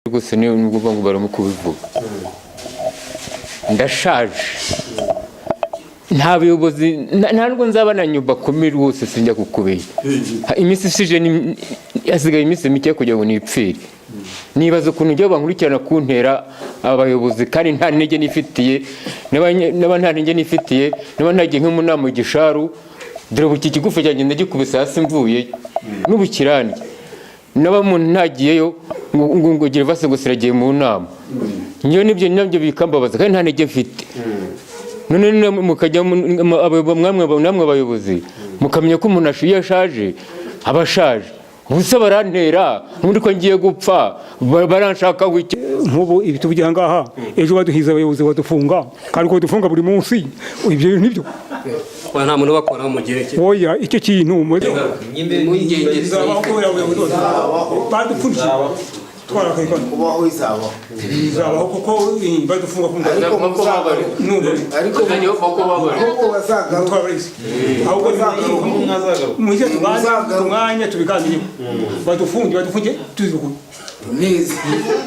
Rwose niyo nubwo ngo barimo kubivuga, ndashaje, nta buyobozi, ntabwo nzaba na nyumba kumi. Rwose sinjya kukubeshya. Iminsi isije hasigaye iminsi mike kugira ngo nipfire. Nibaza ukuntu ujya bankurikirana kuntera abayobozi kandi nta ntege nifitiye. Naba nta ntege nifitiye, naba ntagiye nko mu nama gisharu. Dore ubu iki kigufa cyanjye ndagikubise hasi mvuyeyo n'ubukirande. Naba umuntu ntagiyeyo ngo Gervase ngo siragiye mu nama. Njyewe nibyo nabyo bikambabaza kandi nta ntege mfite. None mukajya namwe abayobozi mukamenya ko umuntu iyo ashaje aba ashaje. Ubusa barantera n'ubundi ko ngiye gupfa, baranshaka iki? Nk'ubu ibi tuvugira ngaha, ejo baduhiza abayobozi badufunga, kandi ko badufunga buri munsi, ibyo bintu nibyo. Oya, nta muntu ubakoraho mu gihe cye. Oya, icyo kintu Impungenge. Izabaho kubera abayobozi badupfundikiye twarakayikana. Kubaho izabaho. Izabaho kuko badufunga ku Ariko none ariko kuko bazagaruka. Twabareze ahubwo muze tubanze umwanya tubiganireho. Badufunge, badufunge tuzi ukuri. Neza.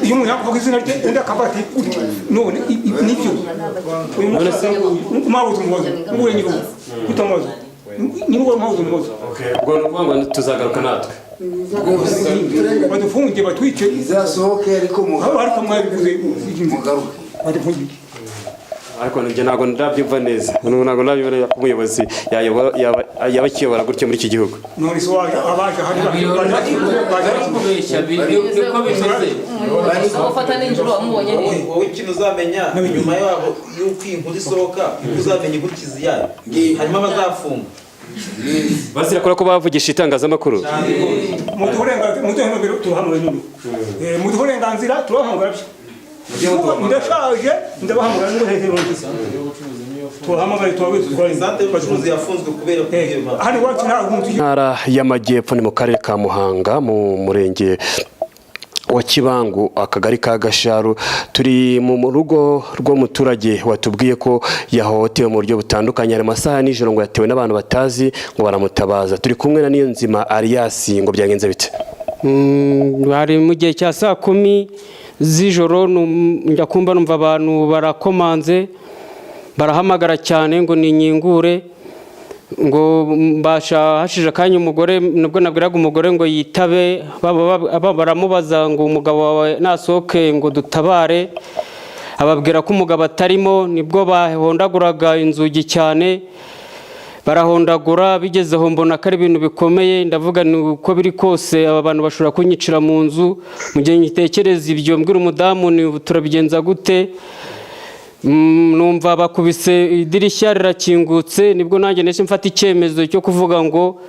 Iyo umuntu yakuvuga izina rye, undi akavuga ati gutya, none nibyo uyu musaza mwabuze umuhozo nguye nyiri kutamuhoza, nyiri mwabuze umuhozo. Ubwo ni ukuvuga ngo tuzagaruka natwe. Rwose. Badufunge, batwice. Izasohoke ariko aho ariko mwabivuze. Mugaruke. Badufunge. Ariko njye ntabwo ndabyumva neza. Ntabwo ndabyumva neza ko umuyobozi yaba akiyobora gutyo muri iki gihugu. None se waje abaje hari baje Kubeshya niko bimeze. Ufata nijoro wamubonye he? Wowe ikintu uzamenya nyuma yaho y'uko iyi nkuru isohoka, uzamenya inkurikizi yayo, harimo abazafunga. Bazira ko bavugisha itangazamakuru. Muduhe uburenganzira, muduhe nomero tubahamagare none. Muduhe uburenganzira tubahamagara byo. Ndashaje, ndabahamagara ngo hehe none tubahamagare, tubabwize twari. Santere y'ubucuruzi yafunzwe kubera kubw'iyo mpamvu. Hano iwacu nta muntu. Ntara y'Amajyepfo ni mu karere ka Muhanga, mu murenge wa Kibangu, akagari ka Gasharu. Turi mu rugo rw'umuturage watubwiye ko yahohotewe mu buryo butandukanye. Hari amasaha ya nijoro, ngo yatewe n'abantu batazi, ngo baramutabaza. Turi kumwe na Niyonzima Alias. Ngo byagenze bite? Hari mu gihe cya saa 10 z'ijoro. Njya kumva numva abantu barakomanze, barahamagara cyane ngo ninyingure, ngo mbasha. Hashije akanya umugore, nubwo nabwiraga umugore ngo yitabe, baramubaza ngo umugabo wawe nasohoke ngo dutabare, ababwira ko umugabo atarimo. Nibwo bahondaguraga inzugi cyane, barahondagura. Bigeze aho mbona ko ari ibintu bikomeye, ndavuga ni uko biri kose aba bantu bashobora kunyicira mu nzu. Mu gihe ngitekereza ibyo, mbwira umudamu ni ubu turabigenza gute? Numva bakubise idirishya rirakingutse. Nibwo nanjye nahise mfata icyemezo cyo kuvuga ngo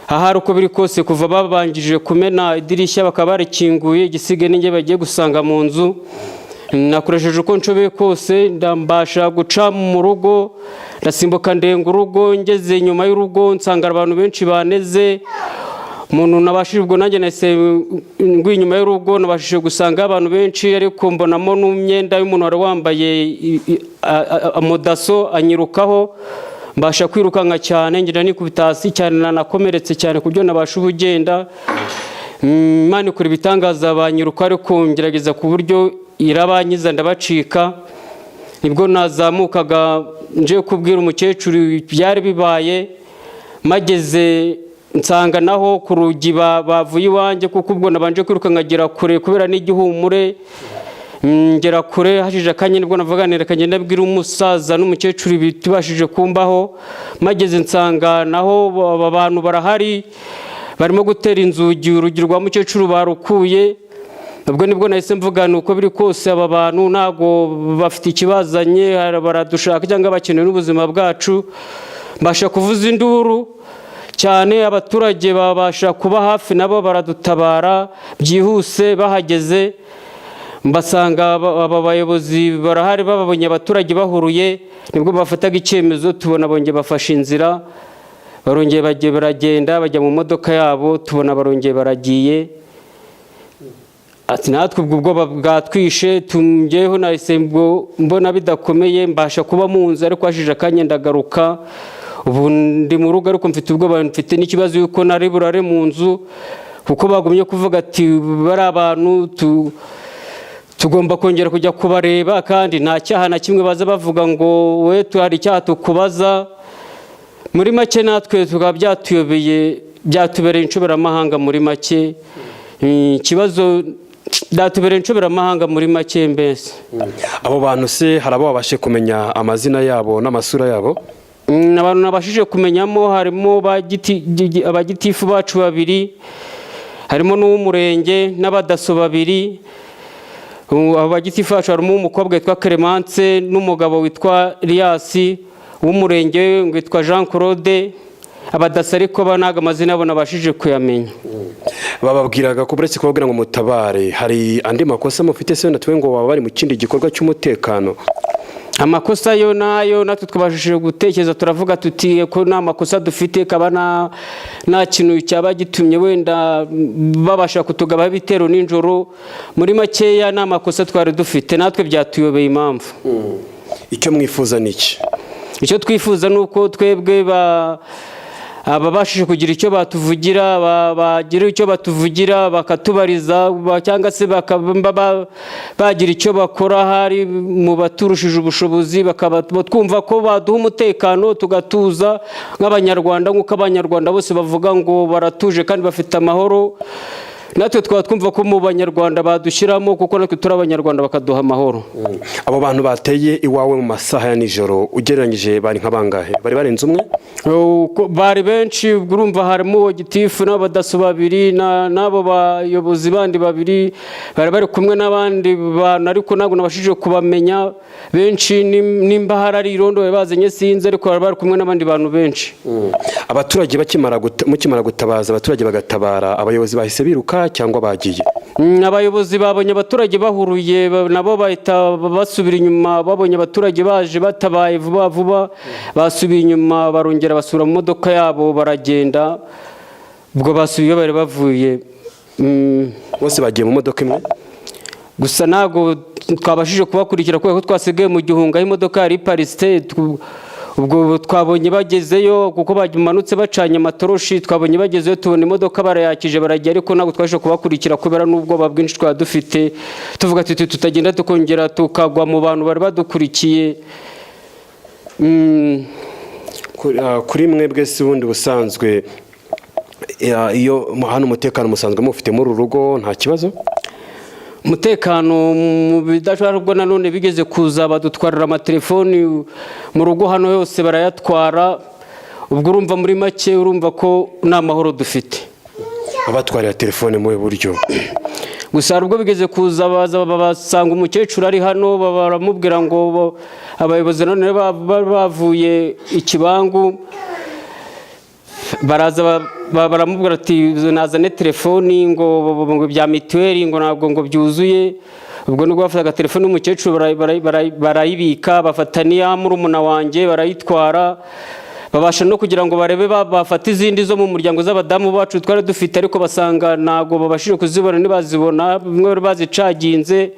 ahari uko biri kose, kuva babanjije kumena idirishya bakaba barikinguye, igisigaye ninjye bagiye gusanga mu nzu. Nakoresheje uko nshoboye kose, ndambasha guca mu rugo, ndasimbuka ndenga urugo. Ngeze inyuma y'urugo nsanga abantu benshi baneze umuntu nabashije. Ubwo nanjye nahise ngwa inyuma y'urugo, nabashije gusanga abantu benshi, ariko mbonamo n'imyenda y'umuntu wari wambaye amudaso anyirukaho. Mbasha kwirukanka cyane, ngira nikubita hasi cyane, nanakomeretse cyane ku buryo nabasha ubugenda. Imana ikora ibitangaza, banyiruka ariko ngerageza ku buryo irabanyiza, ndabacika. Nibwo nazamukaga nje kubwira umukecuru byari bibaye, mageze nsanga naho ku rugi bavuye iwanjye, kuko ubwo nabanje kwiruka nkagera kure kubera n'igihumure. Ngera kure, hashije akanya nibwo navuga nti reka ngende mbwira umusaza n'umukecuru bitibashije kumbaho. Mageze nsanga naho aba bantu barahari, barimo gutera inzugi, urugi rwa mukecuru barukuye. Ubwo nibwo nahise mvuga ni uko biri kose aba bantu ntabwo bafite ikibazanye, baradushaka cyangwa bakeneye n'ubuzima bwacu. Mbasha kuvuza induru cyane, abaturage babasha kuba hafi, nabo baradutabara byihuse. Bahageze mbasanga aba bayobozi barahari. Bababonye abaturage bahuruye, nibwo bafataga icyemezo, tubona bongeye bafashe inzira, barongeye bagiye, baragenda bajya mu modoka yabo, tubona barongeye baragiye. Ati natwe ubwo ubwoba bwatwishe. Tungeho nahise mbona bidakomeye, mbasha kuba mu nzu, ariko hashije akanya ndagaruka. Ubu ndi mu rugo ariko mfite ubwoba, mfite n'ikibazo yuko nari burare mu nzu, kuko bagumye kuvuga ati bari abantu tu Tugomba kongera kujya kubareba, kandi nta cyaha na kimwe baza bavuga ngo we hari icyaha tukubaza. Muri make natwe tukaba byatuyobeye, byatubereye inshoberamahanga muri make. Ikibazo byatubereye inshoberamahanga muri make mbese. Abo bantu se hari abo babashe kumenya amazina yabo n'amasura yabo? Abantu nabashije kumenyamo harimo abagitifu bacu babiri, harimo n'uw'umurenge n'abadaso babiri. Abo bagitifu bacu harimo umukobwa witwa Clemence n'umugabo witwa Lias, uw'umurenge witwa Jean Claude. Abadaso ariko ba ntabwo amazina yabo nabashije kuyamenya. Bababwiraga ko uretse kubabwira ngo mutabare, hari andi makosa mufite se wenda tuwe ngo baba bari mu kindi gikorwa cy'umutekano? Amakosa yo nayo natwe twabashije gutekereza, turavuga tuti ko nta makosa dufite, kaba nta kintu cyaba gitumye wenda babasha kutugabaho ibitero nijoro. Muri makeya nta makosa twari dufite, natwe byatuyobeye impamvu. Icyo mwifuza ni iki? Icyo twifuza ni uko twebwe ababashije kugira icyo batuvugira, bagira icyo batuvugira bakatubariza, cyangwa se bakaba bagira icyo bakora hari mu baturushije ubushobozi, bakaba twumva ko baduha umutekano tugatuza nk'Abanyarwanda, nk'uko Abanyarwanda bose bavuga ngo baratuje kandi bafite amahoro. Natwe twaba twumva ko mu Banyarwanda badushyiramo, kuko natwe turi Abanyarwanda, bakaduha amahoro. Abo bantu bateye iwawe mu masaha ya nijoro, ugereranyije bari nka bangahe? Bari barenze umwe? Bari benshi. Ubwo urumva harimo uwo gitifu n'abadaso babiri n'abo bayobozi bandi babiri, bari bari kumwe n'abandi bantu, ariko ntabwo nabashije kubamenya benshi. Nimba hari ari irondo bari bazanye sinzi, ariko bari bari kumwe n'abandi bantu benshi. Abaturage mukimara gutabaza, abaturage bagatabara, abayobozi bahise biruka cyangwa bagiye? Abayobozi babonye abaturage bahuruye, nabo bahita basubira inyuma. Babonye abaturage baje batabaye vuba vuba, basubiye inyuma, barongera basubira mu modoka yabo baragenda. Ubwo basubiye iyo bari bavuye. Bose bagiye mu modoka imwe? Gusa ntabwo twabashije kubakurikira kubera ko twasigaye mu gihunga aho imodoka yari iparitse. Ubwo twabonye bagezeyo kuko bamanutse bacanye amatoroshi. Twabonye bagezeyo, tubona imodoka barayakije baragiye, ariko ntabwo twabashije kubakurikira kubera n'ubwoba bwinshi twari dufite, tuvuga tuti tutagenda tukongera tukagwa mu bantu bari badukurikiye. Kuri mwebwe se ubundi busanzwe, iyo hano umutekano musanzwe mufite muri uru rugo, nta kibazo? Umutekano mu bidashobora, ubwo nanone bigeze kuza badutwarira amatelefoni mu rugo hano yose barayatwara. Ubwo urumva muri make urumva ko nta mahoro dufite. Abatwarira telefone mu buryo? Gusa hari ubwo bigeze kuza baza basanga umukecuru ari hano, baramubwira ngo abayobozi none bavuye ikibangu baraza, baramubwira ati nazane telefoni, ngo bya mituweli ngo ntabwo ngo byuzuye. Ubwo nibwo bafataga telefoni y'umukecuru barayibika, bafata n'iya murumuna wanjye barayitwara. Babasha no kugira ngo barebe bafate izindi zo mu muryango z'abadamu bacu twari dufite, ariko basanga ntabwo babashije kuzibona, ntibazibona, bimwe bari bazicaginze.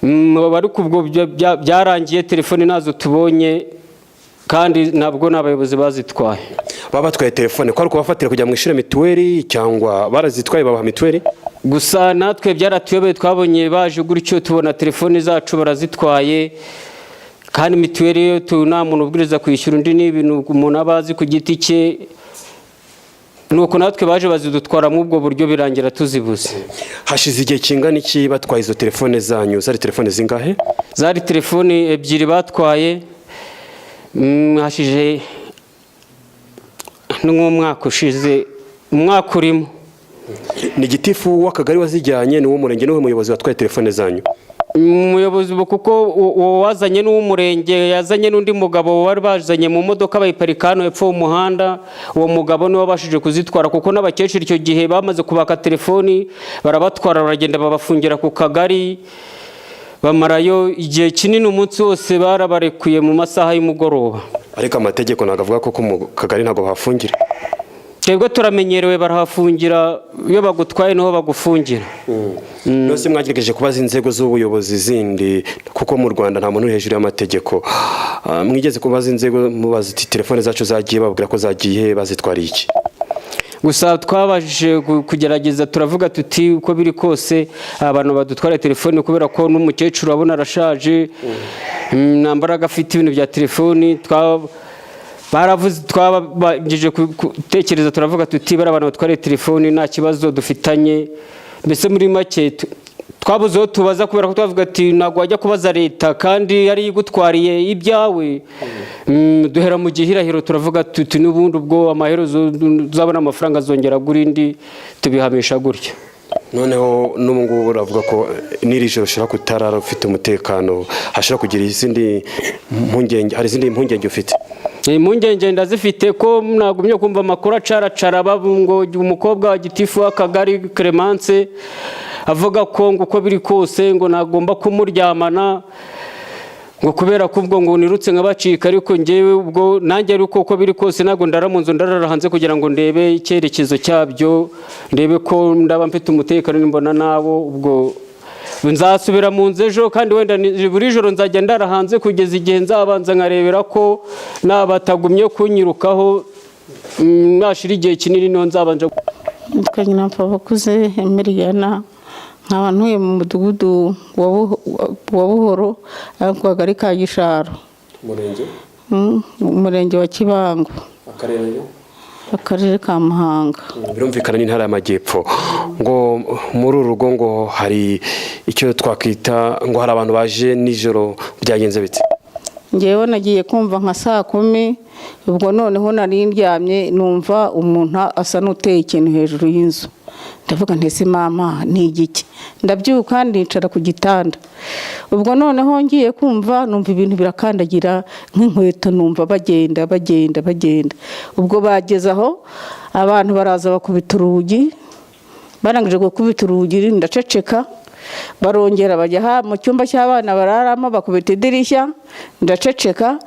Ariko ubwo byarangiye telefoni ntazo tubonye, kandi ntabwo n'abayobozi bazitwaye. Baba batwaye telefone ko ari ukubafatira kugira ngo mwishyure mituweli, cyangwa barazitwaye babaha mituweli? Gusa natwe byaratuyobeye, twabonye baje gutyo tubona telefoni zacu barazitwaye, kandi mituweli yo nta muntu ubwiriza kwishyura undi, ni ibintu umuntu aba azi ku giti cye. Nuko natwe baje bazidutwara muri ubwo buryo, birangira tuzibuze. Hashize igihe kingana iki batwaye izo telefone zanyu? Zari telefone zingahe? Zari telefoni ebyiri batwaye. Hashize nk'umwaka ushize, umwaka urimo. Ni gitifu w'akagari wazijyanye, ni uw'umurenge, niwe muyobozi watwaye telefone zanyu? Umuyobozi ubu, kuko uwo wazanye n'uw'umurenge, yazanye n'undi mugabo wari bazanye mu modoka bayiparika hano hepfo y'umuhanda. Uwo mugabo niwe wabashije kuzitwara, kuko n'abakecuru icyo gihe bamaze kubaka telefoni barabatwara, baragenda babafungira ku kagari, bamarayo igihe kinini. Umunsi wose barabarekuye mu masaha y'umugoroba. Ariko amategeko ntabwo avuga ko mu kagari ntabwo bahafungira. Twebwe turamenyerewe, barahafungira. Iyo bagutwaye niho bagufungira. Nose mwagerageje kubaza inzego z'ubuyobozi zindi, kuko mu Rwanda nta muntu uri hejuru y'amategeko? Mwigeze kubaza inzego mubaza iti telefone zacu zagiye, bababwira ko zagiye bazitwariye iki? Gusa twabashije kugerageza, turavuga tuti uko biri kose abantu badutwara telefoni, kubera ko n'umukecuru abona arashaje, nta mbaraga afite ibintu bya telefoni. Baravuze, twabangije gutekereza, turavuga tuti bariya abantu batwara telefoni nta kibazo dufitanye. Mbese muri make twabuze aho tubaza, kubera ko twavuga ati ntabwo wajya kubaza leta kandi yari igutwariye ibyawe. Duhera mu gihirahiro, turavuga tuti n'ubundi ubwo amaherezo uzabona amafaranga azongera agura indi, tubihamisha gutya. Noneho n'ubu ngubu uravuga ko n'iri joro ushobora kutarara ufite umutekano, hashobora kugira izindi mpungenge, hari izindi mpungenge ufite? Impungenge ndazifite, ko nagumye kumva amakuru acaracara ngo umukobwa wa gitifu w'akagari Clemence avuga ko ngo uko biri kose ngo nagomba kumuryamana, ngo kubera ko ubwo ngo nirutse nkabacika. Ariko ngewe ubwo nanjye, ariko uko biri kose ntabwo ndara mu nzu, ndarara hanze kugira ngo ndebe icyerekezo cyabyo, ndebe ko ndaba mfite umutekano. Nimbona nabo ubwo nzasubira mu nzu ejo, kandi wenda buri joro nzajya ndara hanze kugeza igihe nzabanza nkarebera ko nabatagumye kunyirukaho, nashira igihe kinini niho nzabanja. Nitwa Nyirampabakuze Emiriyana, nkaba ntuye mu mudugudu wa Buhoro, ku kagari ka Gisharo. Umurenge? Umurenge wa Kibangu. Akarere? Akarere ka Muhanga. Birumvikana n'intara y'Amajyepfo. Ngo muri uru rugo ngo hari icyo twakwita ngo hari abantu baje nijoro, byagenze bite? Ngewe nagiye kumva nka saa 10, ubwo noneho nari ndyamye, numva umuntu asa n'uteye ikintu hejuru y'inzu. Ndavuga nti ese mama ni igiki? Ndabyuka ndicara ku gitanda. Ubwo noneho ngiye kumva numva ibintu birakandagira nk'inkweto, numva bagenda bagenda bagenda. Ubwo bageze aho abantu baraza bakubita urugi. Barangije gukubita urugi ndaceceka. Barongera bajya mu cyumba cy'abana bararamo, bakubita idirishya, ndaceceka.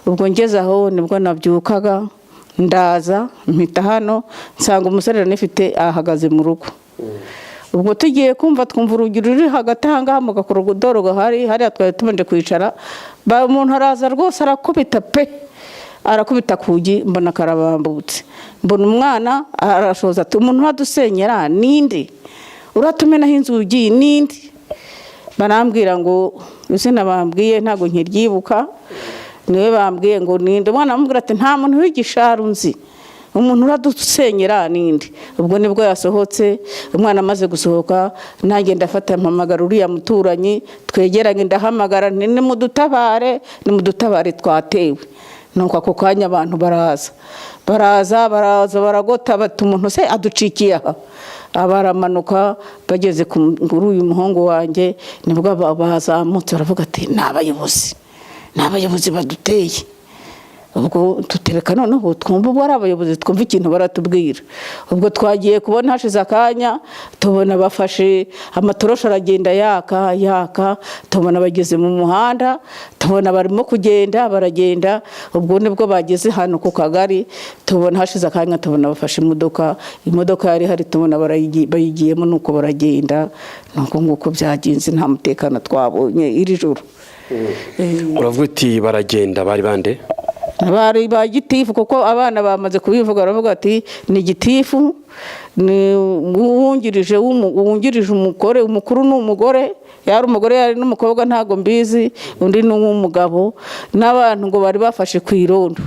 Ubwo ngeze aho nibwo nabyukaga, ndaza mpita hano nsanga umusore nifite ahagaze mu rugo. Ubwo tugiye kumva twumva urugi ruri hagati aha ngaha mu gakorodoro gahari hariya twari tubanje kwicara. Umuntu araza rwose arakubita pe, arakubita kugi, mbona karabambutse. Mbona umwana arashoza ati umuntu uradusenyera ninde? Uratumenaho inzugi ninde? Barambwira ngo izina bambwiye ntabwo nkiryibuka, niwe bambwiye ngo ninde. Umwana aramubwira ati nta muntu w'igisharu nzi, umuntu uradusenyera ninde? Ubwo nibwo yasohotse. Umwana amaze gusohoka nanjye ndafata mpamagara uriya muturanyi twegeranye, ndahamagara nti nimudutabare, nimudutabare, twatewe. Nuko ako kanya abantu baraza baraza baraza baragota, bati umuntu se aducikiye aha. Baramanuka bageze kuri uyu muhungu wanjye, nibwo bazamutse baravuga ati ni abayobozi, ni abayobozi baduteye. Ubwo tutereka noneho twumva ubwo ari abayobozi, twumva ikintu baratubwira. Ubwo twagiye kubona hashize akanya tubona bafashe amatoroshi aragenda yaka yaka, tubona bageze mu muhanda, tubona barimo kugenda baragenda. Ubwo nibwo bageze hano ku kagari, tubona hashize akanya tubona bafashe imodoka, imodoka yari hari, tubona bayigiyemo, nuko baragenda. Nuko nguko byagenze, nta mutekano twabonye iri joro. Uravuga uti baragenda, bari bande? Bari ba gitifu, kuko abana bamaze kubivuga, baravuga ati ni gitifu, ni wungirije wungirije umugore umukuru, ni umugore, yari umugore yari n'umukobwa ntabwo mbizi, undi ni uw'umugabo, n'abantu ngo bari bafashe ku irondo.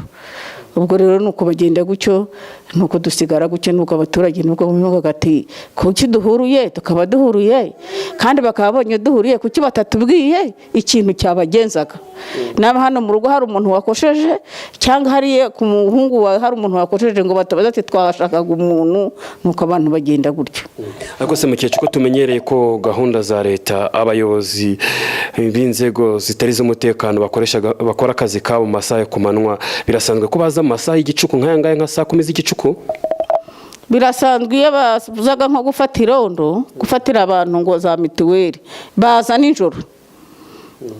Ubwo rero nuko bagenda gutyo, nuko dusigara gutyo, nuko abaturage nubwo bavugaga ati kuki duhuruye, tukaba duhuruye kandi bakaba babonye duhuriye, kuki batatubwiye ikintu cyabagenzaga? Naba hano mu rugo hari umuntu wakosheje, cyangwa hariya ku muhungu wawe hari umuntu wakosheje, ngo batabaza ati twashakaga umuntu. Nuko abantu bagenda gutyo. Ariko se mukecuru, ko tumenyereye ko gahunda za leta abayobozi b'inzego zitari iz'umutekano bakora akazi kabo mu masaha yo ku manywa, birasanzwe ko baza mu masaha y'igicuku nk'aya ngaya, nka saa 10 z'igicuku? Birasanzwe, iyo bazaga nko gufata irondo, gufatira abantu ngo za mituweli, baza nijoro,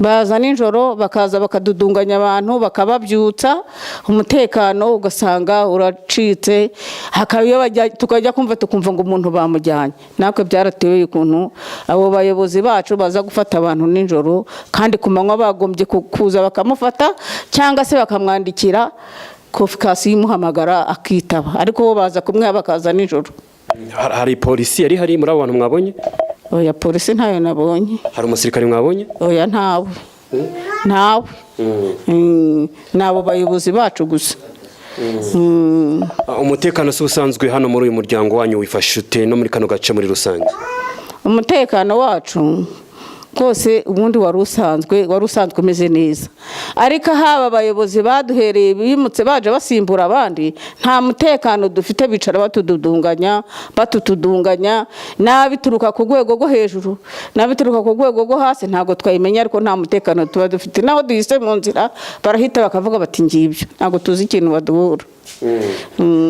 baza nijoro bakaza bakadudunganya abantu, bakababyutsa, umutekano ugasanga uracitse. Hakaba iyo tukajya kumva tukumva ngo umuntu bamujyanye. Natwe byarateye ukuntu abo bayobozi bacu baza gufata abantu nijoro, kandi ku manywa bagombye kuza bakamufata cyangwa se bakamwandikira. Kofikasiyo imuhamagara akitaba, ariko bo baza kumwe bakaza nijoro. Hari polisi yari hari muri abo bantu mwabonye? Oya, polisi ntayo nabonye. Hari umusirikare mwabonye? Oya, ntawe, ntawe. Ni abo bayobozi bacu gusa. Umutekano si usanzwe hano muri uyu muryango wanyu wifashe ute, no muri kano gace muri rusange? Umutekano wacu rwose ubundi wari usanzwe umeze neza, ariko haba abayobozi baduhereye bimutse baje basimbura abandi, nta mutekano dufite. Bicara batududunganya, batutudunganya, n'abituruka ku rwego rwo hejuru n'abituruka ku rwego rwo hasi ntabwo twayimenya, ariko nta mutekano tuba dufite. Naho duhise mu nzira barahita bakavuga bati ngibyo, ntabwo tuzi ikintu baduhura.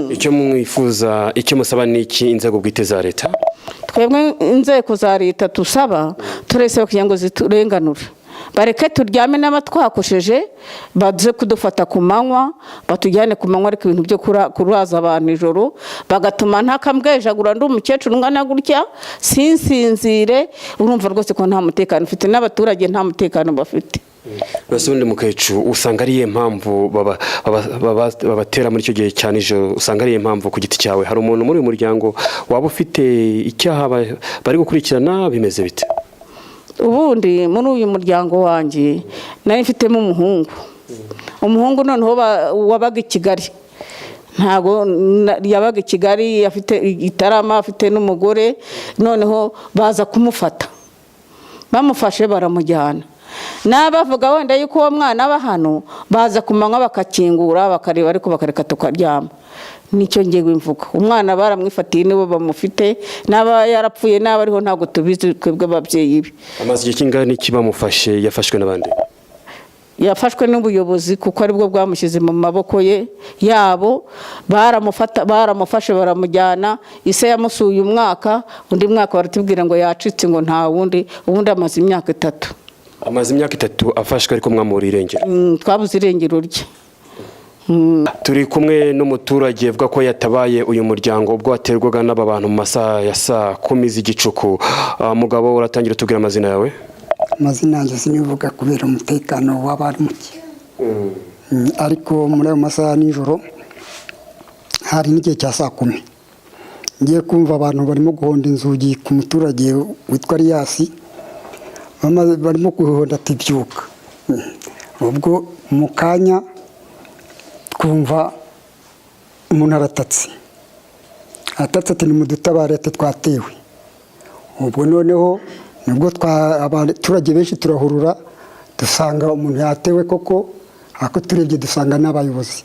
Icyo mwifuza, icyo musaba ni iki inzego bwite za leta? Twebwe inzego za leta tusaba, turesaba kugira ngo ziturenganure, bareke turyame. N'aba twakosheje baze kudufata ku manywa, batujyane ku manywa, ariko ibintu byo kuraza abantu ijoro bagatuma ntakambwejagura, ndi umukecuru ungana gutya sinsinzire, urumva rwose ko nta mutekano ufite, n'abaturage nta mutekano bafite. Mbese ubundi mukecuru, usanga ari iyihe mpamvu babatera muri icyo gihe cya nijoro? Usanga ari iyihe mpamvu ku giti cyawe? Hari umuntu muri uyu muryango waba ufite icyaha bari gukurikirana? Bimeze bite? Ubundi muri uyu muryango wanjye nari mfitemo umuhungu noneho wabaga i Kigali, ntabwo yabaga i Kigali, afite itarama, afite n'umugore. Noneho baza kumufata, bamufashe baramujyana. N'abavuga wenda yuko uwo mwana aba hano, baza ku manywa bakakingura bakareba, ariko bakareka tukaryama. Nicyo ngewe mvuga, umwana baramwifatiye, nibo bamufite. N'aba yarapfuye n'aba ariho ntabwo tubizi twebwe ababyeyi be. Amaze igihe kingana iki bamufashe? Yafashwe n'abandi? Yafashwe n'ubuyobozi, kuko aribwo bwamushyize mu maboko ye yabo. Baramufata, baramufashe baramujyana. Ise yamusuye umwaka, undi mwaka baratubwira ngo yacitse, ngo nta wundi. Ubundi amaze imyaka 3. Amaze imyaka 3 afashwe, ariko mwamubura irengero? Twabuze irengero rye. Turi kumwe n'umuturage avuga ko yatabaye uyu muryango ubwo waterwaga n'aba bantu mu masaha ya saa 10 z'igicuku. Mugabo, uratangira utubwira amazina yawe. Amazina yanjye sinivuga kubera umutekano w'abari muke. Ariko muri ayo masaha ya nijoro, hari n'igihe cya saa 10, ngiye kumva abantu barimo guhonda inzugi ku muturage witwa Riyasi. Barimo guhonda ati byuka. Ubwo mu kanya twumva umuntu aratatse, atatse ati nimudutabare, ati twatewe. Ubwo noneho nibwo abaturage benshi turahurura, dusanga umuntu yatewe koko, ariko turebye dusanga n'abayobozi.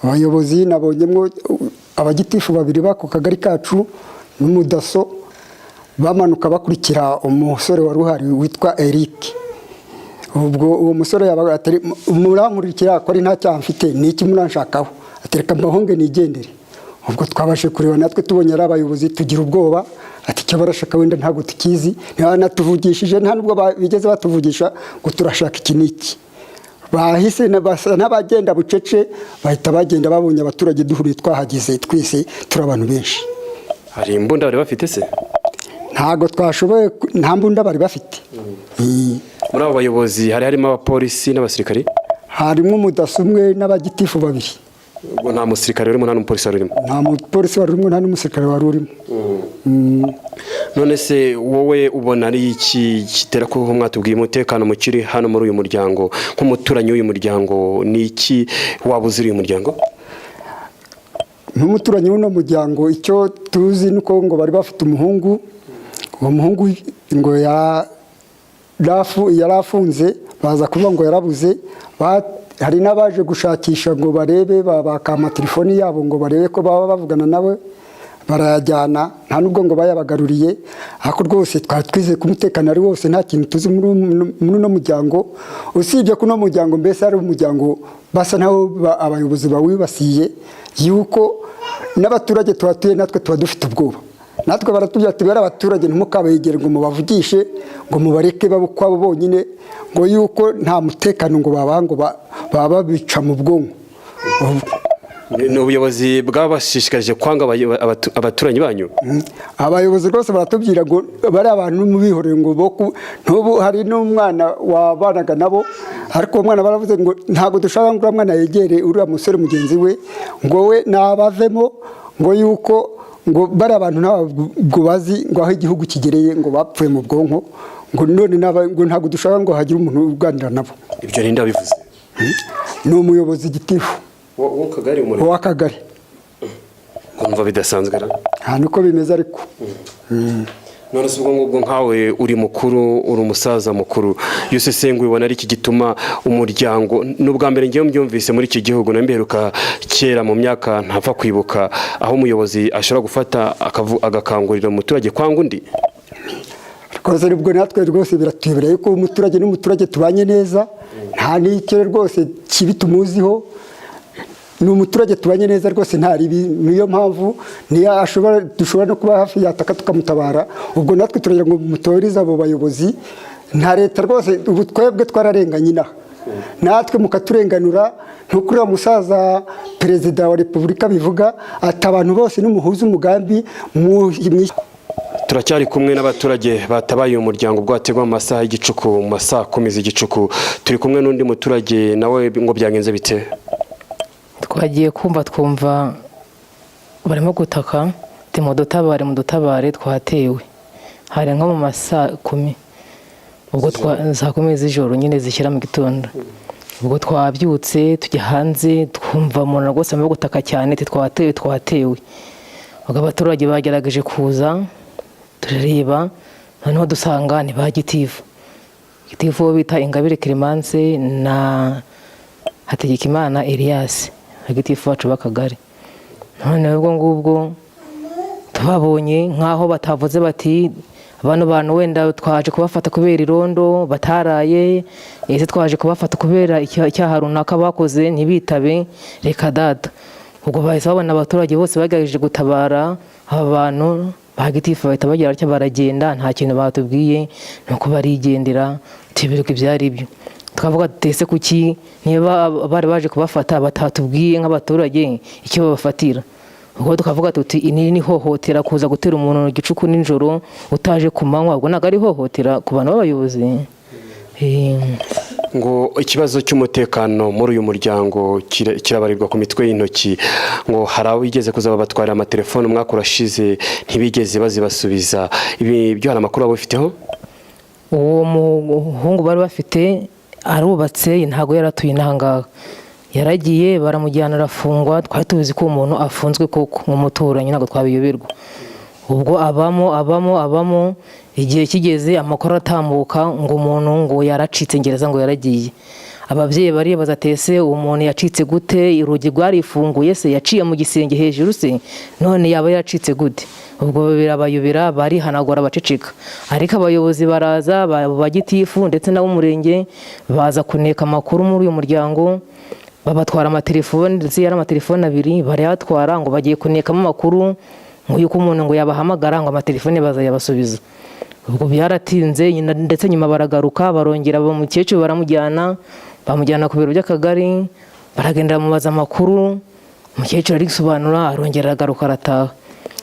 Abayobozi nabonyemo abagitifu babiri b'ako kagari kacu n'umudaso, bamanuka bakurikira umusore wari uhari witwa Eric. Ubwo uwo musore yabaga atari murankurikira ko ari nta cyaha mfite, ni iki muranshakaho? Atereka mbahunge nigendere. Ubwo twabashe kureba natwe, tubonye ari abayobozi tugira ubwoba, ati icyo barashaka wenda ntabwo tukizi, ntibanatuvugishije, nta nubwo bigeze batuvugisha ngo turashaka iki n'iki. Bahise basa n'abagenda bucece, bahita bagenda babonye abaturage duhuriye twahageze twese, turi abantu benshi. Hari imbunda bari bafite se? Ntabwo twashoboye, nta mbunda bari bafite. Muri abo bayobozi hari harimo abapolisi n'abasirikari? Harimo umudaso umwe n'abagitifu babiri. Ubwo nta musirikare urimo, nta n'umupolisi wari urimo? Nta mupolisi wari urimo, nta n'umusirikare wari urimo. None se wowe ubona ari iki kitera ko mwatubwiye umutekano mukiri hano muri uyu muryango? Nk'umuturanyi w'uyu muryango, ni iki waba uzi uyu muryango? Nk'umuturanyi w'uno muryango, icyo tuzi ni uko ngo bari bafite umuhungu. Uwo muhungu ngo yari afunze, baza kuvuga ngo yarabuze. Hari n'abaje gushakisha ngo barebe, bakama telefoni yabo ngo barebe ko baba bavugana nawe, barayajyana, nta nubwo ngo bayabagaruriye. Ariko rwose twari twizeye ko umutekano ari wose, nta kintu tuzi muri uno muryango, usibye ko uno muryango mbese ari umuryango basa naho abayobozi bawibasiye, yuko n'abaturage tuhatuye natwe tuba dufite ubwoba. Natwe baratubwira ati bari abaturage ntimukabegere ngo mubavugishe, ngo mubareke babe ukwabo bonyine, ngo yuko nta mutekano ngo baba, ngo baba babica mu bwonko. Ni ubuyobozi bwabashishikarije kwanga abaturanyi banyu? Abayobozi rwose baratubwira ngo bari abantu mubihoreye, ngo bo n'ubu hari n'umwana wabanaga nabo, ariko uwo mwana baravuze ngo ntabwo dushaka ngo uriya mwana yegere uriya musore mugenzi we, ngo we nabavemo, ngo yuko ngo bari abantu ntabwo bazi ngo aho igihugu kigereye, ngo bapfuye mu bwonko, ngo none ngo ntabwo dushaka ngo hagire umuntu uganira nabo. Ibyo ninde wabivuze? Ni umuyobozi gitifu. W'akagari? W'akagari. Kumva bidasanzwe ra? Nta niko bimeze ariko. None se ubwo ngubwo nkawe uri mukuru, uri umusaza mukuru, iyo usesenguye ubona ari iki gituma umuryango? Ni ubwa mbere ngewe mbyumvise muri iki gihugu, na mbiheruka kera mu myaka ntapfa kwibuka, aho umuyobozi ashobora gufata agakangurira umuturage kwanga undi. Rwose nibwo natwe rwose biratuyobera yuko umuturage n'umuturage tubanye neza, nta n'icyo rwose kibi tumuziho. Ni umuturage tubanye neza rwose, nta ribi. Niyo mpamvu niyo ashobora, dushobora no kuba hafi yataka tukamutabara. Ubwo natwe turagira ngo mutoreze abo bayobozi nta leta rwose. Ubu twebwe twararenganye inaha, natwe mukaturenganura. Nkuko uriya musaza perezida wa repubulika bivuga ati: "Abantu bose nimuhuze umugambi mu Turacyari kumwe n'abaturage batabaye uyu muryango ubwo wategwa mu masaha y'igicuku, mu masaha 10 z'igicuku. Turi kumwe n'undi muturage nawe. Ngo byagenze bite? Twagiye kumva twumva barimo gutaka ati: "Mudutabare, mudutabare, twatewe." Hari nko mu ma saa 10, ubwo saa 10 z'ijoro nyine zishyira mu gitondo. Ubwo twabyutse tujya hanze, twumva umuntu rwose arimo gutaka cyane ati: "Twatewe, twatewe." Ubwo abaturage bagerageje kuza, turareba, noneho dusanga ni ba gitifu, gitifu uwo bita Ingabire Clemence na Hategekimana Elias, gitifu wacu b'akagari. Noneho ubwo ngubwo tubabonye nk'aho batavuze bati: "Bano bantu wenda twaje kubafata kubera irondo bataraye, ese twaje kubafata kubera icyaha runaka bakoze," ntibitabe. Reka data! Ubwo bahise babona abaturage bose bagerageje gutabara aba bantu ba gitifu, bahita bagira batya baragenda, nta kintu batubwiye, nuko barigendera, tuyoberwa ibyo ari byo. Twavuga tuti: "Ese kuki niba bari baje kubafata batatubwiye nk'abaturage icyo babafatira?" Ubwo tukavuga tuti: "Ini ni ihohotera, kuza gutera umuntu mu gicuku nijoro utaje ku manywa." Ubwo ntabwo ari ihohotera ku bantu b'abayobozi? Ngo ikibazo cy'umutekano muri uyu muryango kirabarirwa ku mitwe y'intoki. Ngo hari abigeze kuza babatwarira amatelefone umwaka urashize, ntibigeze bazibasubiza. Ibi byo hari amakuru waba ubifiteho? Uwo muhungu bari bafite arubatse, ntabwo yaratuye inaha ngaha. Yaragiye baramujyana arafungwa. Twari tuzi ko uwo muntu afunzwe koko nk'umuturanyi, ntabwo twabiyoberwa. Ubwo abamo, abamo, abamo, igihe kigeze amakuru aratambuka ngo umuntu ngo yaracitse gereza, ngo yaragiye. Ababyeyi baribaza ati: "Ese uwo muntu yacitse gute? Urugi rwarifunguye se? Yaciye mu gisenge hejuru se? None yaba yaracitse gute?" Ubwo birabayobera, barihanagura, baceceka. Ariko abayobozi baraza, ba gitifu ndetse n'ab'umurenge, baza kuneka amakuru muri uyu muryango, babatwara amatelefoni, ndetse yari amatelefoni abiri, barayatwara ngo bagiye kunekamo amakuru, ngo yuko umuntu ngo yabahamagara, ngo amatelefoni bazayabasubiza. Ubwo byaratinze nyina, ndetse nyuma baragaruka, barongera umukecuru baramujyana, bamujyana ku biro by'akagari, baragenda bamubaza amakuru, umukecuru arisobanura, arongera aragaruka arataha.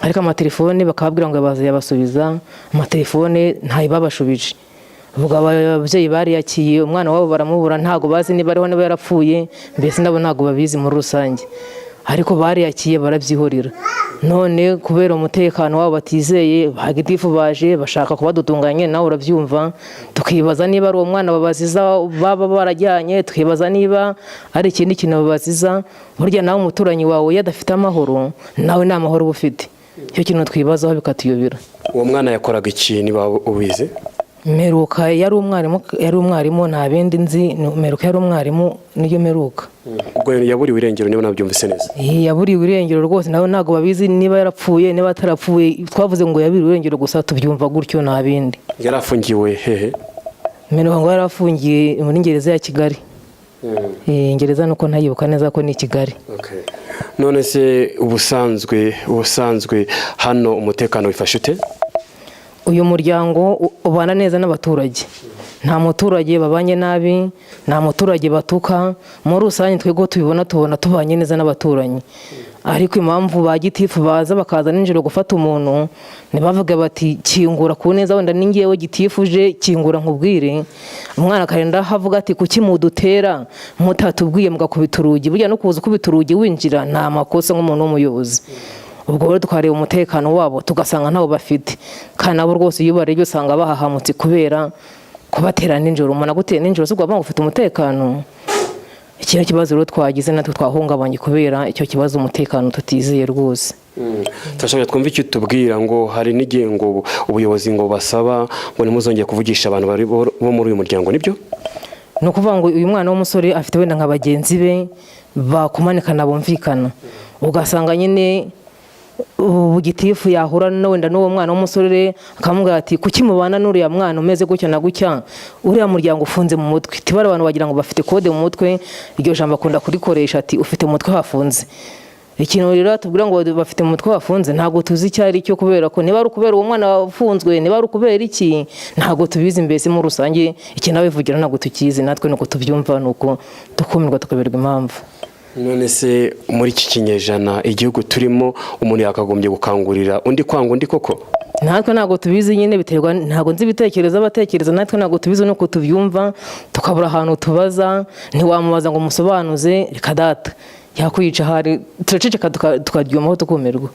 Ariko amatelefone bakababwira ngo bazayabasubiza, amatelefone ntayo babashubije. Ubwo ababyeyi bariyakiye, umwana wabo baramubura, ntabwo bazi niba ariho, niba yarapfuye, mbese nabo ntabwo babizi muri rusange, ariko bariyakiye barabyihorera. None kubera umutekano wabo batizeye, ba gitifu baje bashaka kubadutunganya, nawe urabyumva. Tukibaza niba ari uwo mwana babaziza baba barajyanye, tukibaza niba ari ikindi kintu babaziza. Burya nawe umuturanyi wawe iyo adafite amahoro, nawe nta mahoro uba ufite. Icyo kintu twibazaho bikatuyobera. Uwo mwana yakoraga iki, niba ubizi? Meruka yari umwarimu, yari umwarimu, nta bindi nzi. Meruka yari umwarimu, niyo meruka. Ubwo yaburiwe irengero, niba nabyumvise neza? Yaburiwe irengero rwose, nawe ntabwo babizi niba yarapfuye, niba atarapfuye. Twavuze ngo yaburiwe irengero gusa, tubyumva gutyo, nta bindi. Yari afungiwe hehe? Meruka ngo yari afungiye muri gereza ya Kigali. Gereza nuko ntayibuka neza ko ni i Kigali. None se ubusanzwe hano umutekano wifashe ute? Uyu muryango ubana neza n'abaturage. Nta muturage babanye nabi, nta muturage batuka. Muri rusange twebwe tubibona, tubona tubanye neza n'abaturanyi. Ariko impamvu ba gitifu baza bakaza nijoro gufata umuntu, ntibavuge bati kingura ku neza, wenda ni ngewe gitifu uje, kingura nkubwire. Umwana akarinda aho avuga ati kuki mudutera mutatubwiye mugakubita urugi? Burya no kuza ukubita urugi winjira ni amakosa nk'umuntu w'umuyobozi. Ubwo rero tukareba umutekano wabo, tugasanga ntawo bafite. Kandi nabo rwose iyo ubarebye usanga bahahamutse kubera kubatera nijoro. Umuntu aguteye nijoro si ukuvuga ngo ufite umutekano. Iki ni ikibazo rero twagize, natwe twahungabanye kubera icyo kibazo, umutekano tutizeye rwose. Turashaka twumve icyo utubwira ngo hari n'igihe ngo ubuyobozi ngo basaba ngo ntimuzongere kuvugisha abantu bari bo muri uyu muryango, nibyo? Ni ukuvuga ngo uyu mwana w'umusore afite wenda nka bagenzi be bakumanikana bumvikana, ugasanga nyine ubu gitifu yahura na wenda n'uwo mwana w'umusore akamubwira ati kuki mubana n'uriya mwana umeze gutya na gutya, uriya muryango ufunze mu mutwe? Tibara abantu bagira ngo bafite kode mu mutwe. Iryo jambo akunda kurikoresha ati ufite mu mutwe hafunze. Ikintu rero batubwira ngo bafite mu mutwe hafunze, ntabwo tuzi icyo ari cyo, kubera ko niba ari ukubera uwo mwana wafunzwe, niba ari ukubera iki, ntabwo tubizi. Mbese muri rusange ikintu abivugira ntabwo tukizi natwe, nuko tubyumva, nuko tukumirwa, tukaberwa impamvu. None se muri iki kinyejana igihugu turimo, umuntu yakagombye gukangurira undi kwanga undi koko? Natwe ntabwo tubizi nyine, biterwa, ntabwo nzi ibitekerezo abatekereza, natwe ntabwo tubizi, nuko tubyumva tukabura ahantu tubaza. Ntiwamubaza ngo musobanuze, reka data yakwica ahari. Turaceceka tukaryumaho tukumirwa.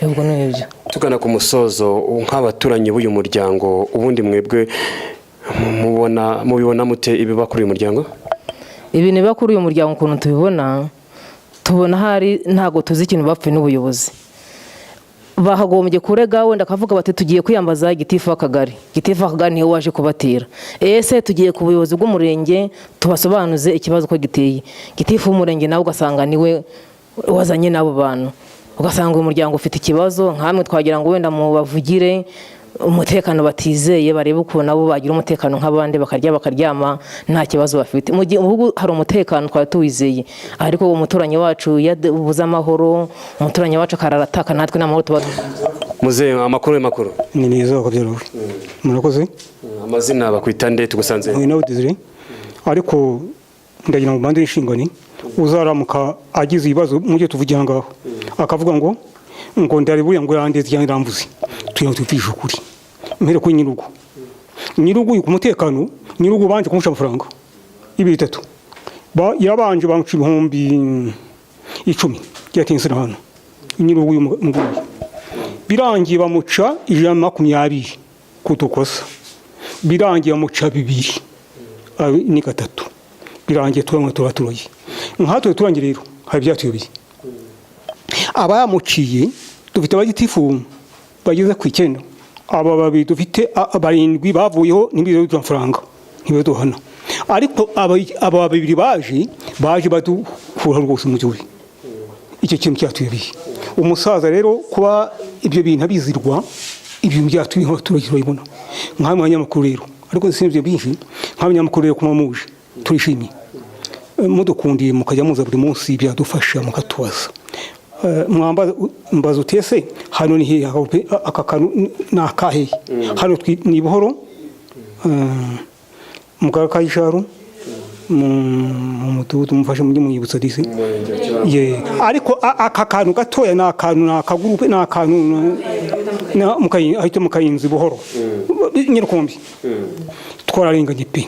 Ubwo ni ibyo. Tugana ku musozo, nk'abaturanyi b'uyu muryango, ubundi mwebwe mubona mubibona mute ibiba kuri uyu muryango? Ibintu biba kuri uyu muryango, ukuntu tubibona, tubona hari ntabwo tuzi ikintu bapfuye n'ubuyobozi. Bakagombye kurega wenda akavuga bati tugiye kwiyambaza gitifu w'akagari, gitifu w'akagari niwe waje kubatera. Ese tugiye ku buyobozi bw'umurenge tubasobanuze ikibazo uko giteye. Gitifu w'umurenge nawe ugasanga niwe wazanye n'abo bantu, ugasanga uyu muryango ufite ikibazo. Nkamwe twagira ngo wenda mubavugire umutekano batizeye, barebe ukuntu nabo bagira umutekano nk'abandi, bakarya bakaryama nta kibazo bafite. Mu gihe ubu hari umutekano twari tuwizeye, ariko uwo muturanyi wacu yabuze amahoro, umuturanyi wacu akarara ataka, natwe nta mahoro tuba dufite. Muzehe, amakuru makuru? Ni meza wakabyara. Murakoze. Amazina bakwita nde? Tugusanze? Ni nawe Desire, ariko ndagira ngo mbande inshingano uzaramuka agize ibibazo mu byo tuvugira ngaho, akavuga ngo ndari buriya ngo yandeze cyangwa iramvuze, tugira ngo tubwishe ukuri. Mpere kuri nyirugo. Nyirugo uyu ku mutekano, nyirugo banje kumusha amafaranga ibiri itatu. Yabanje bamuca 10,000 byatinze hano nyirugo uyu nguyu, birangiye bamuca 120 kudukosa, birangiye bamuca 2, ni 3, birangiye turamwe turaturoye. Nkatwe turangiye rero hari ibyatuyobeye. Abamuciye dufite abagitifu bageze ku 9, aba babiri dufite barindwi bavuyeho ntibize amafaranga, ntibiduhana, ariko aba babiri baje badukura rwose mu gihugu. Icyo kintu cyatuyobeye. Umusaza rero kuba ibyo bintu abizirwa, ibyo byatuyobeye abaturage turabibona nk'amwe banyamakuru rero, ariko si ibyo byinshi nk'abanyamakuru rero kuba muje turishimye. Mudukundiye mukajya muza buri munsi byadufasha, mukatubaza. Mwamba mbaza utese hano ni hehe? Aka kantu ni akahehe hano? Ni buhoro, mu karere ka Gisharu, mu mudugudu, mufashe mujye mwibutsa disi ye. Ariko aka kantu gatoya ni akantu, ni akagurupe, ni akantu ahita mu Kayinzi buhoro Nyirukumbi. Twararenganye pe.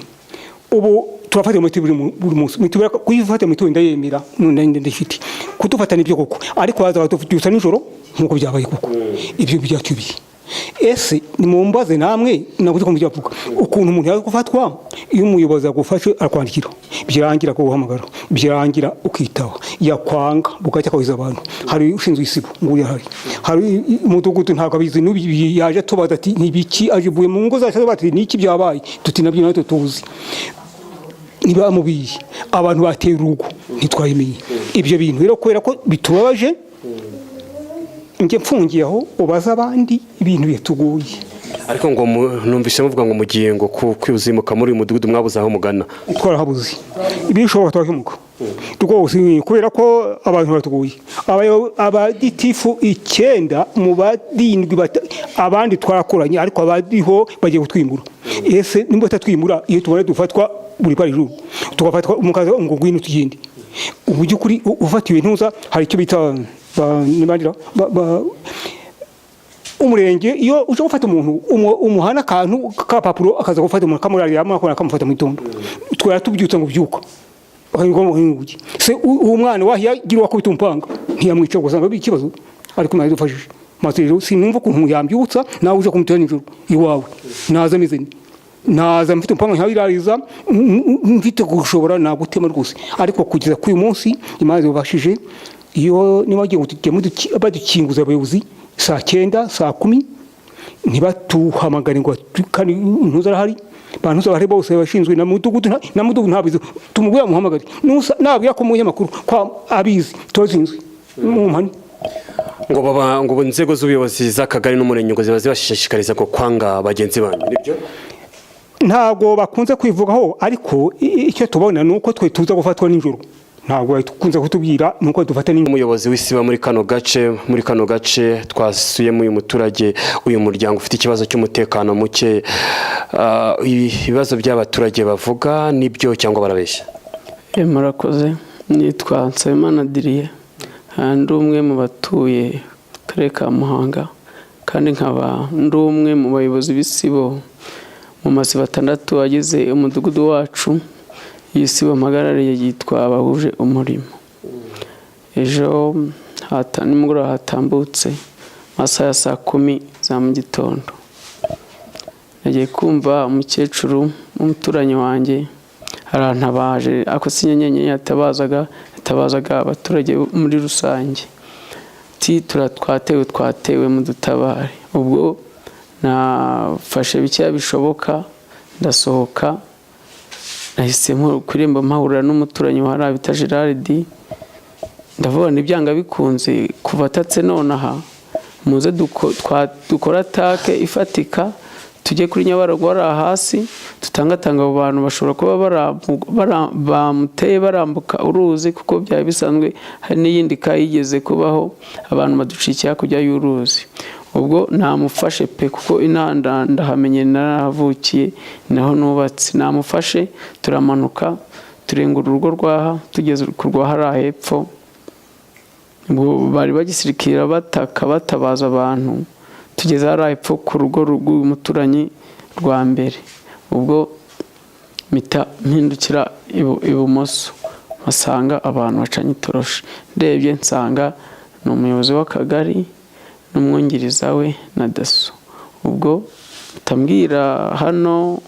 Ubu turafata imiti buri munsi. Imiti kuyifata, imiti ndayemera none ndayifite, kudufata nibyo koko, ariko baza batubyutsa nijoro nk'uko byabaye koko. Ibyo byatubiye. Ese nimumbaze namwe, nabuze ko mubyavuga ukuntu umuntu yaza gufatwa? Iyo umuyobozi agufashe arakwandikira, byarangira kuguhamagara, byarangira ukitaba, yakwanga bugacya akawiza abantu. Hari ushinzwe isibo ngo ahari, hari umudugudu ntabwo abizi n'ubu yaje atubaza ati nibiki, aje ivuye mu ngo zacu bati niki byabaye, tuti nabyo natwe tuzi ntibamubiye. Abantu bateye urugo ntitwabimenye. Ibyo bintu rero kubera ko bitubabaje, njye mfungiye aho ubaza abandi, ibintu bituguye. Ariko ngo numvise muvuga ngo mugiye ngo kwizimuka muri uyu mudugudu, mwabuze aho mugana? Twarahabuze, ibishoboka twakemuka rwose, kubera ko abantu batuguye. Abagitifu 9 mu barindwi, abandi twarakoranye, ariko abariho bagiye kutwimura. Ese nimba batatwimura, iyo tubona dufatwa buri pari juru, tugafatwa umukaza ngo ngwino tugende. Ubu by'ukuri ufatiwe ntuza, hari icyo bita nibandira umurenge. Iyo uje gufata umuntu, umuhana akantu k'akapapuro, akaza gufata umuntu akamurarira, akabona akamufata mu gitondo, twara tubyutsa ngo byuka se. Uwo mwana wahiyagira wakubita umupanga ntiyamwica, ugasanga ari ikibazo. Ariko Imana idufashije. Maze rero sinumva ukuntu yambyutsa, nawe uje kumutera nijoro iwawe, naza ameze nte? Naza mfite umupanga nkawirariza, mfite gushobora nagutema rwose. Ariko kugeza kuri uyu munsi Imana idufashije, iyo niba bagiye badukinguza abayobozi saa 9, saa 10, ntibatuhamagare ngo kandi ntuza arahari, bantuza bahari bose bashinzwe na mudugudu, na mudugudu ntabizi, tumubwira muhamagare. Nabwira ko umunyamakuru ko abizi, turazinzwe mu mpani. Ngo baba ngo inzego z'ubuyobozi z'akagari n'umurenge ngo ziba zibashishikariza ngo kwanga bagenzi banyu, nibyo? Ntabwo bakunze kwivugaho, ariko icyo tubona ni uko twe tuza gufatwa nijoro. Ntabwo bakunze kutubwira, ni uko dufata nijoro. Umuyobozi w'isibo muri kano gace twasuyemo uyu muturage, uyu muryango ufite ikibazo cy'umutekano muke. Ibibazo by'abaturage bavuga nibyo cyangwa barabeshya? Murakoze, nitwa Nsabimana Diriye, ndi umwe mu batuye akarere ka Muhanga, kandi nkaba ndi umwe mu bayobozi b'isibo mu masibo atandatu agize umudugudu wacu. Iyi sibo mpagarariye yitwa Bahuje Umurimo. Ejo nimugoroba hatambutse, amasaha ya saa 10 za mu gitondo, nagiye kumva umukecuru w'umuturanyi wanjye arantabaje. Ako si nyenyeri yatabazaga, yatabazaga abaturage muri rusange, ati: "Tura twatewe, twatewe, mudutabare." Ubwo nafashe bikeya bishoboka, ndasohoka. Nahise ku irembo mpahurira n'umuturanyi wa hariya bita Gerard. Ndavuga nti: "Byanga bikunze kuva atatse nonaha, muze dukore attaque ifatika, tujye kuri Nyabarongo hariya hasi, tutangatanga abo bantu bashobora kuba bamuteye barambuka uruzi, kuko byari bisanzwe hari n'iyindi ka yigeze kubaho, abantu baducikiye hakurya y'uruzi." Ubwo namufashe pe, kuko inaha ndahamenye, narahavukiye, naho nubatse. Namufashe turamanuka, turenga urugo rwaha, tugeze ku rwa hariya hepfo, ubwo bari bagisirikira bataka batabaza abantu. Tugeze hariya hepfo ku rugo rw'uyu muturanyi rwa mbere, ubwo mpita mpindukira ibumoso, mpasanga abantu bacanye itoroshi. Ndebye nsanga ni umuyobozi w'akagari n'umwungiriza we na daso. Ubwo mpita hano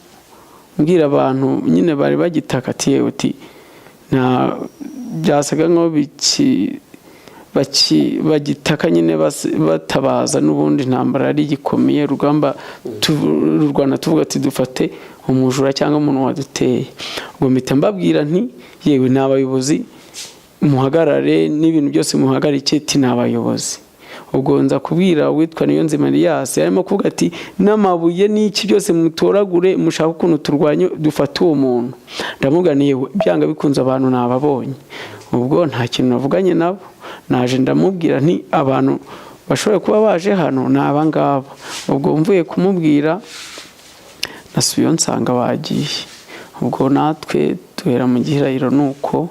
mbwira abantu nyine bari bagitaka ati: "Yewe," uti nta byasaga nkaho bagitaka nyine batabaza. N'ubundi intambara yari igikomeye, urugamba rurwana tuvuga ati: "Dufate umujura cyangwa umuntu waduteye." Ubwo mpita mbabwira nti: "Yewe, ni abayobozi, muhagarare n'ibintu byose muhagarike," ati: "Ni abayobozi." Ubwo nza kubwira uwitwa Niyonzima Elias, arimo kuvuga ati: "N'amabuye n'iki byose mutoragure, mushaka ukuntu turwanye dufate uwo muntu." Ndamubwira nti: "Yewe, byanga bikunze abantu nababonye." Ubwo nta kintu navuganye nabo, naje ndamubwira nti: "Abantu bashobora kuba baje hano ni aba ngaba." Ubwo mvuye kumubwira, nasubiyeyo nsanga bagiye. Ubwo natwe duhera mu gihirahiro, ni uko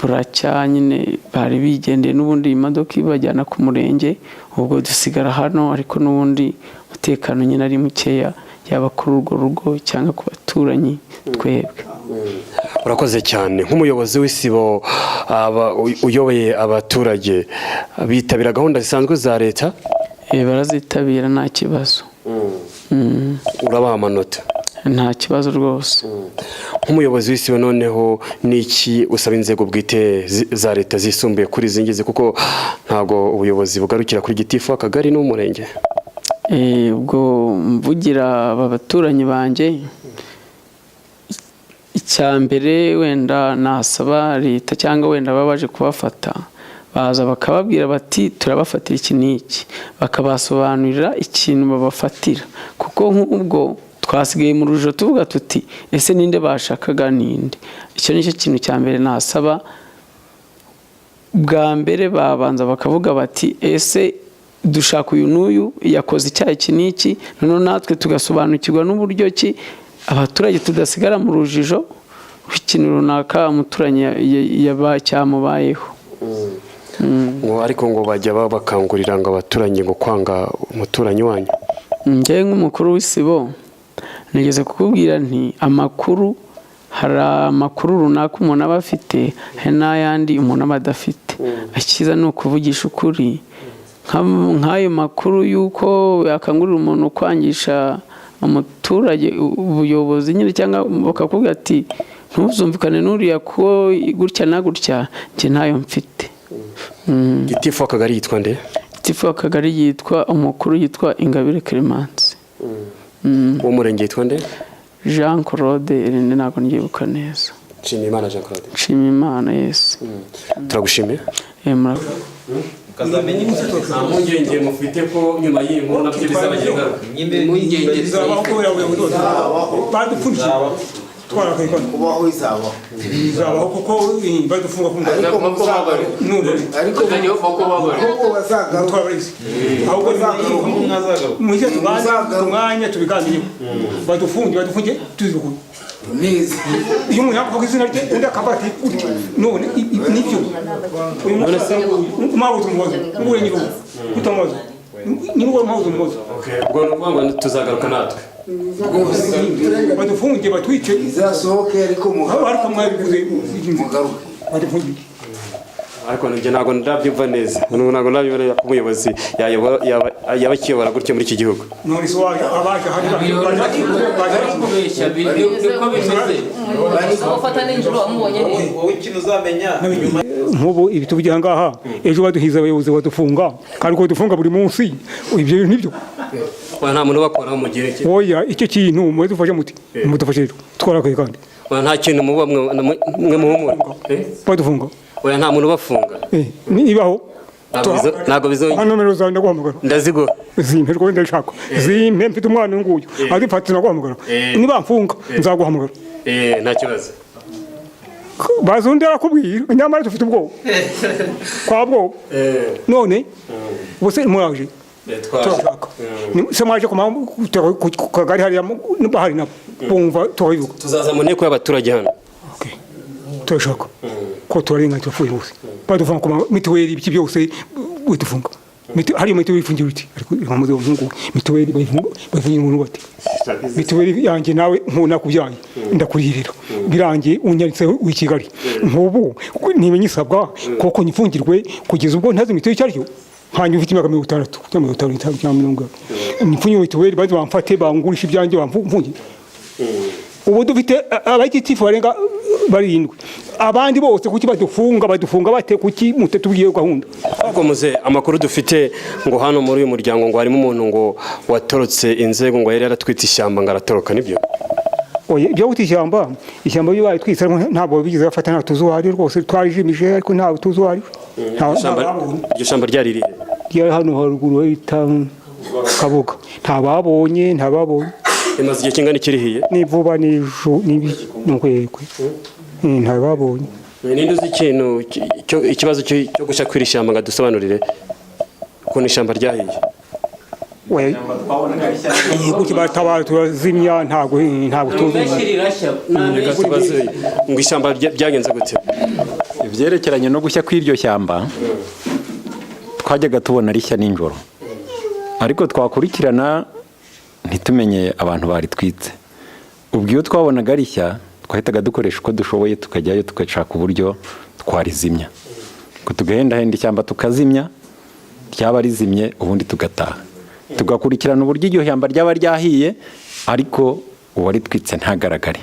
buracya nyine bari bigendeye, n'ubundi iyi modoka ibajyana ku murenge. Ubwo dusigara hano, ariko n'ubundi umutekano nyine ari mukeya, yaba kuri urwo rugo cyangwa ku baturanyi twebwe. Urakoze cyane. Nk'umuyobozi w'isibo uyoboye abaturage, bitabira gahunda zisanzwe za leta? Barazitabira, nta kibazo. Urabaha amanota? Nta kibazo rwose. Nk'umuyobozi w'isibo noneho, ni iki usaba inzego bwite za leta zisumbuye kuri izi ngizi, kuko ntabwo ubuyobozi bugarukira kuri gitifu w'akagari n'umurenge? Ubwo mvugira aba baturanyi banjye, icya mbere wenda nasaba leta, cyangwa wenda baba baje kubafata, baza bakababwira bati: "Turabafatira iki n'iki," bakabasobanurira ikintu babafatira, kuko nk'ubwo twasigaye mu rujijo tuvuga tuti: "Ese ninde bashakaga? Ninde?" Icyo ni cyo kintu cya mbere nasaba. Bwa mbere babanza bakavuga bati: "Ese Dushaka uyu n'uyu yakoze icyaha iki n'iki, noneho natwe tugasobanukirwa n'uburyo ki abaturage tudasigara mu rujijo rw'ikintu runaka umuturanyi yaba cyamubayeho. Ngo ariko ngo bajya babakangurira ngo abaturanyi ngo kwanga umuturanyi wanyu. Njyewe nk'umukuru w'isibo nigeze kukubwira nti amakuru, hari amakuru runaka umuntu aba afite, hari n'ayandi umuntu aba adafite. Akiza ni ukuvugisha ukuri. Nk'ayo makuru y'uko yakangurira umuntu kwangisha umuturage ubuyobozi nyine, cyangwa bakakubwira ati ntuzumvikane n'uriya ko gutya na gutya, njye ntayo mfite. Gitifu w'akagari yitwa nde? Gitifu w'akagari yitwa, umukuru yitwa Ingabire Clemence. Uw'umurenge yitwa nde? Jean Claude Irene, ntabwo ndyibuka neza. Nshimiyimana Jean Claude. Nshimiyimana, yes. Turagushimiye. Murakoze. Nta mpungenge mufite ko nyuma y'iyi nkuru nabyo bizabagira ingaruka? Impungenge Bizabaho kubera ubuyobozi bwose badupfundikiye twarakaye kandi. Kubaho izabaho. Bizabaho kuko badufunga ku Ariko none. Ariko kuko bazagaruka. Twarabizi ahubwo muze tubanze umwanya tubiganireho, badufunge badufunge tuzi ukuri neza. Iyo umuntu yakuvuga izina rye, undi akavuga ati gutya, none nibyo uyu musaza mwabuze umuhozo nguye nyirubu kutamubaza nyirubu mwabuze umuhozo. Ubwo ni ukuvuga ngo tuzagaruka natwe. Badufunge batwice. Izasohoke ariko. Ariko mwabivuze. Mugaruke. Badufunge. Ariko njye ntabwo ndabyumva neza. Ntabwo ndabyumva neza ko umuyobozi yaba akiyobora gutyo muri iki gihugu. None se waje abaje hari Kubeshya niko bimeze. Ufata nijoro wamubonye. Wowe ikintu uzamenya nyuma Nk'ubu ibi tuvugira ngaha, ejo baduhiza abayobozi badufunga, kandi ko dufunga buri munsi, ibyo bintu nibyo. Oya, nta muntu ubakoraho mu gihe cye. Oya, icyo kintu mudufashe muti mudufashe rero twarakaye kandi. Oya, nta kintu muba mwe muhumura. Badufunga. Oya, nta muntu ubafunga. Nibaho. Ntabwo bizo. Hano nomero zawe ndaguhamagara. Ndaziguha. Zimpe rwose, ndashaka zimpe, mfite umwana uyu nguyu azifata, ndaguhamagara. Nibamfunga nzaguhamagara. Nta kibazo. Bazi undi arakubwira, nyamara dufite ubwoba kwa bwoba. None ubuse muraje turashaka. Se mwaje ku kagari hariya bahari nabo bumva tukabivuga. Tuzaza mu nteko y'abaturage hano. Turashaka ko turarenga, turapfuye bose badufunga ku mituweli, ibiki byose bidufunga. Hariyo mituweli ifungira uti ariko imamuze umuhungu mituweli bayifunga, bayifungira umuntu bate? Mituweli yanjye nawe nkuna kubyaye ndakuririra birangiye unyaritseho i Kigali, nk'ubu nimenye isabwa koko nyifungirwe kugeza ubwo ntazi mituweli icyo aricyo, nkanjye ufite imyaka 60 cyangwa 55 cyangwa 40, nipfunye mituweli baze bamfate bangurishe ibyanjye bamfungire. Ubu dufite abagitifu barenga barindwi, abandi bose kuki badufunga? Badufunga bate? Kuki mutatubwiye gahunda? Ariko muze, amakuru dufite ngo hano muri uyu muryango ngo harimo umuntu ngo watorotse inzego, ngo yari yaratwitse ishyamba ngo aratoroka, nibyo? Oya, ibyo guta ishyamba, ishyamba iyo bayitwitse ntabwo bigeze bafata, ntabwo tuzi uwo ari rwose, twarijimije ariko ntabwo tuzi uwo ari. Iryo shyamba ryari ririhe? Ryari hano haruguru bita Kabuga, ntababonye ntababonye. Rimaze igihe kingana iki rihiye? Ni vuba, n'ejo n'ukwekwe, ntababonye. Ninde uzi ikintu ikibazo cyo gushya kw'iri shyamba ngo adusobanurire ukuntu ishyamba ryahiye? Gutya batabara turazimya, ntabwo tuzi. Reka tubaze ngo ishyamba byagenze gute? Ibyerekeranye no gushya kw'iryo shyamba, twajyaga tubona rishya nijoro, ariko twakurikirana ntitumenye abantu baritwitse. Ubwo iyo twabonaga rishya twahitaga dukoresha uko dushoboye tukajyayo tugashaka uburyo twarizimya, ngo tugahendahenda ishyamba tukazimya, ryaba rizimye ubundi tugataha, tugakurikirana uburyo iryo shyamba ryaba ryahiye, ariko uwaritwitse ntagaragare.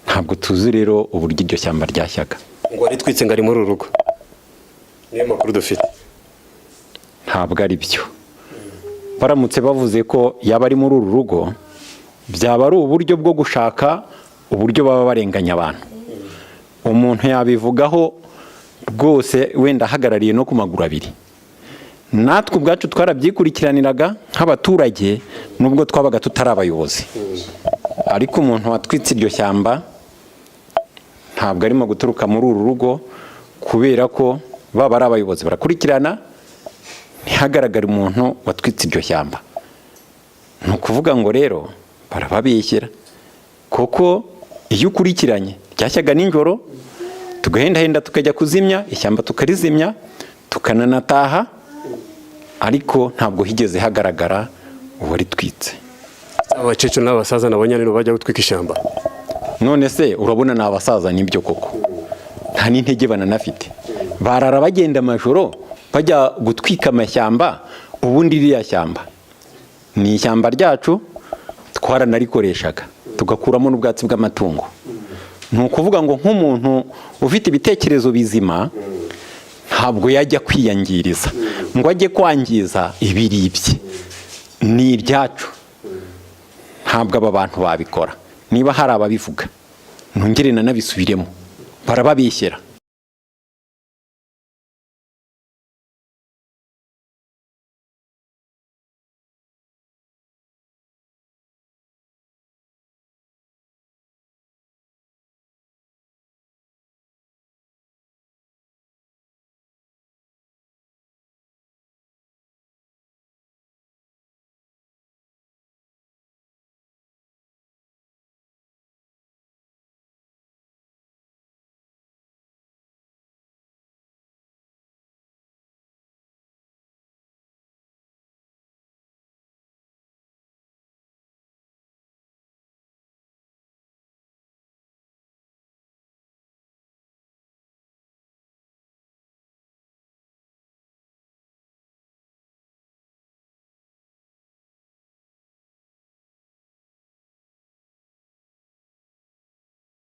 Ntabwo tuzi rero uburyo iryo shyamba ryashyaga. Ngo waritwitse ngo ari muri uru rugo, niyo makuru dufite. Ntabwo ari byo. Baramutse bavuze ko yaba ari muri uru rugo, byaba ari uburyo bwo gushaka uburyo baba barenganya abantu. Umuntu yabivugaho rwose wenda ahagarariye no ku maguru abiri. Natwe ubwacu twarabyikurikiraniraga nk'abaturage, nubwo twabaga tutari abayobozi, ariko umuntu watwitse iryo shyamba ntabwo arimo guturuka muri uru rugo, kubera ko baba ari abayobozi barakurikirana. Ntihagaragare umuntu watwitse iryo shyamba. Ni ukuvuga ngo rero barababeshyera, kuko iyo ukurikiranye ryashyaga nijoro, tugahendahenda tukajya kuzimya ishyamba, tukarizimya, tukananataha, ariko ntabwo higeze hagaragara uwaritwitse. Abakecuru n'abasaza nabonye rero bajya gutwika ishyamba. None se urabona ni abasaza? Nibyo koko, nta n'intege bananafite, barara bagenda amajoro bajya gutwika amashyamba. Ubundi ririya shyamba ni ishyamba ryacu, twaranarikoreshaga tugakuramo n'ubwatsi bw'amatungo. Ni ukuvuga ngo nk'umuntu ufite ibitekerezo bizima ntabwo yajya kwiyangiriza ngo ajye kwangiza ibiribye, ni ibyacu. Ntabwo aba bantu babikora. Niba hari ababivuga, ntongere nanabisubiremo, barababeshyera.